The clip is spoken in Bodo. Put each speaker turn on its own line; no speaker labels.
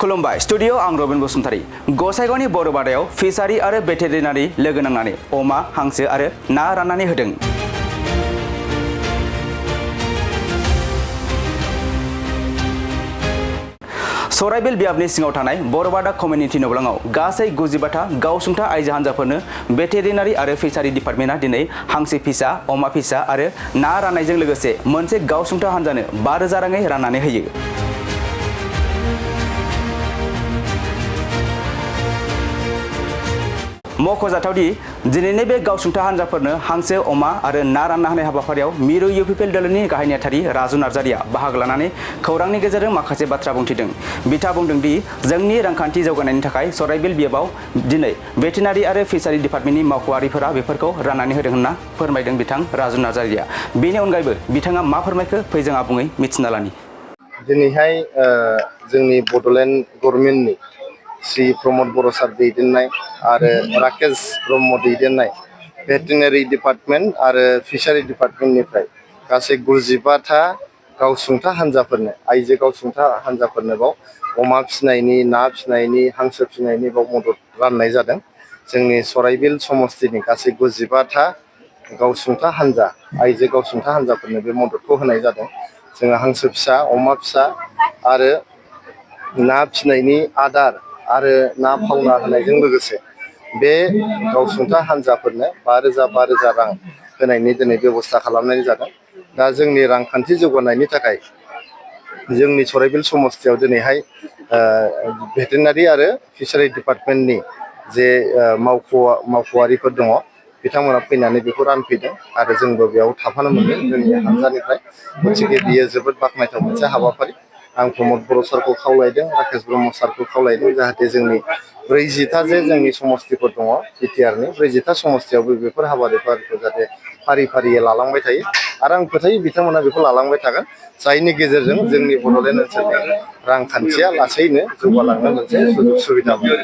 खुलुमबाय स्टुडियो आं रबिन बसुमतारी गसाइगावनि बर'बादायाव फिसारि आरो भेटेरिनारि लोगो नांनानै अमा हांसो आरो ना राननानै होदों। सराइबिल बियाबनि सिङाव थानाय बर'बादा कमिउनिटि नबलाङाव गासै 95 गावसुंथा आइजो हान्जाफोरनो भेटेरिनारि आरो फिसारि डिपार्टमेन्टआ दिनै हांसो फिसा, अमा फिसा आरो ना राननायजों लोगोसे मोनसे गावसुंथा हान्जानो 5,000 राङै राननानै होयो। मख'जाथावदि दिनैनि बे गावसुंथा हान्जाफोरनो हांसो, अमा आरो ना रानना होनाय हाबाफारियाव मिरु इउपिपिएल दोलोनि गाहाय नेहाथारि राजु नार्जारिया बाहागो लानानै खौरांनि गेजेरजों माखासे बाथ्रा बुंथिदों। बिथाङा बुंदों दि जोंनि रांखान्थि जौगानायनि थाखाय सराइबिल बियाबाव दिनै भेटेरिनारि आरो फिसारि डिपार्टमेन्टनि मावख'आरिफोरा बेफोरखौ राननानै होदों होनना फोरमायदों बिथां राजु नार्जारिया। बेनि अनगायैबो बिथाङा मा फोरमायखो फै जों आबुङै मिथिना लानि।
दिनैहाय जोंनि बड'लेण्ड गभर्नमेन्टनि श्री प्रमद बर' सार दैदेननाय आरो राकेश ब्रह्म दैदेननाय भेटेरिनारि डिपार्टमेन्ट आरो फिसारि डिपार्टमेन्टनिफ्राय गासै 95था गावसुंथा हान्जाफोरनो आइजो गावसुंथा हान्जाफोरनो बाव अमा फिसिनायनि, ना फिसिनायनि, हांसो फिसिनायनि बाव मदद राननाय जादों। जोंनि सराइबिल समस्तिनि गासै 95था गावसुंथा हान्जा आइजो गावसुंथा हान्जाफोरनो बे मददखौ होनाय जादों। जोङो हांसो फिसा, अमा फिसा आरो ना फिसिनायनि आदार आरो ना फावना होनायजों लोगोसे बे गावसुंथा हान्जाफोरनो 5,000 रां होनायनि दिनै बेब'स्था खालामनाय जादों। दा जोंनि रांखान्थि जौगानायनि थाखाय जोंनि सराइबिल समस्तियाव दिनैहाय भेटेरिनारि आरो फिसारि डिपार्टमेन्टनि जे मावख'आरिफोर दङ बिथांमोना फैनानै बेखौ रानफैदों आरो जोंबो बेयाव थाफानो मोनदों जोंनि हान्जानिफ्राय। गथिखे बियो जोबोद बाख्नायथाव मोनसे हाबाफारि। आं प्रमद बर' सारखौ खावलायदों, राकेश ब्रह्म सारखौ खावलायदों जाहाथे जोंनि 40था जे जोंनि समस्तिफोर दङ बिटिआरनि 40था समस्तियावबो बेफोर हाबाफारिखौ जाहाथे फारि फारियै लालांबाय थायो आरो आं फोथायो बिथांमोना बेखौ लालांबाय थागोन, जायनि गेजेरजों जोंनि बड'लेण्ड ओनसोलनि रांखान्थिया लासैनो जौगालांनो मोनसे सुजुग सुबिदा मोनो।